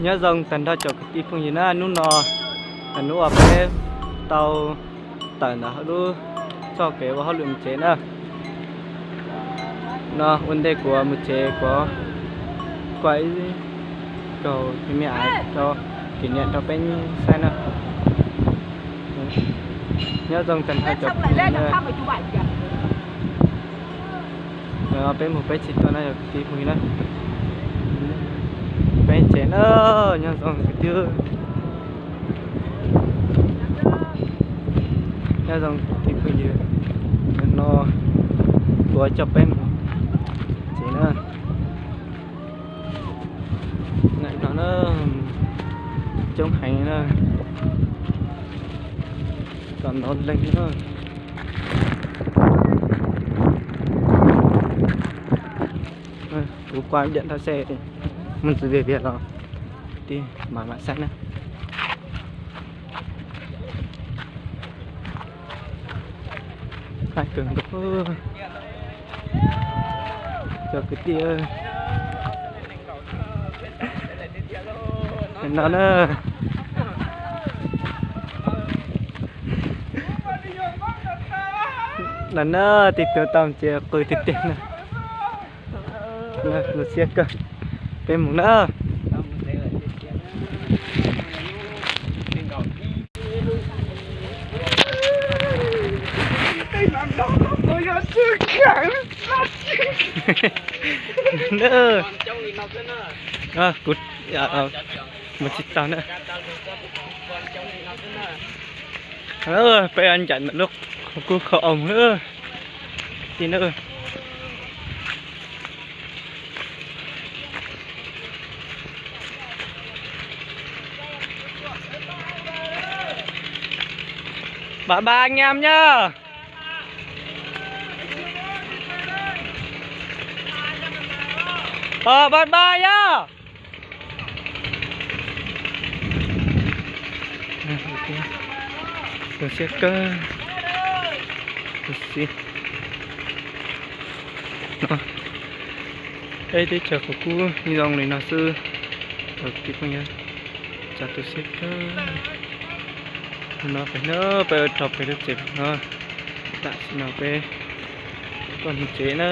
Nyob zoo tag nrho cov kwv tij phooj ywg na, hnub no hnub uas peb tau tawm ntawm lub txoj kev ua hauj lwm mus tsev na. No ua ntej kuv mus tsev kuv kuaj ib kaug me me rau kỷ niệm rau peb saib na. Nyob zoo tag nrho cov phooj ywg na. Peb mus peb tsis tuaj na cov kwv tij phooj ywg na. Peb tsev na, nyob zoo kwv tij. Nyob zoo kwv tij phooj ywg, no kuv coj peb mus tsev na. Coob heev na, txog ntau leej na. Kuv kuaj diam thov seb mus ntxiv vias vias los tij mam mam saib na. Qab kawg nkaus cov kwv tij no na. Lam na, tij tuav tau ntses qw tiag tiag na. Lub siab kawg. Peb mus na. Kuv mus tsis tau na. Peb ncaim ntawm lub kub khau oo na. Ti na. Bye bye anh em nhá. Ờ, bye bye nhá. Tus siab kawg. Tus siab. Peb teb chaws Qhov Kub zoo li no xwb. Cov kwv tij phooj ywg, cov tus siab kawg. No peb na, peb rau peb lub tsev no, tam sim no peb kuj mus tsev na.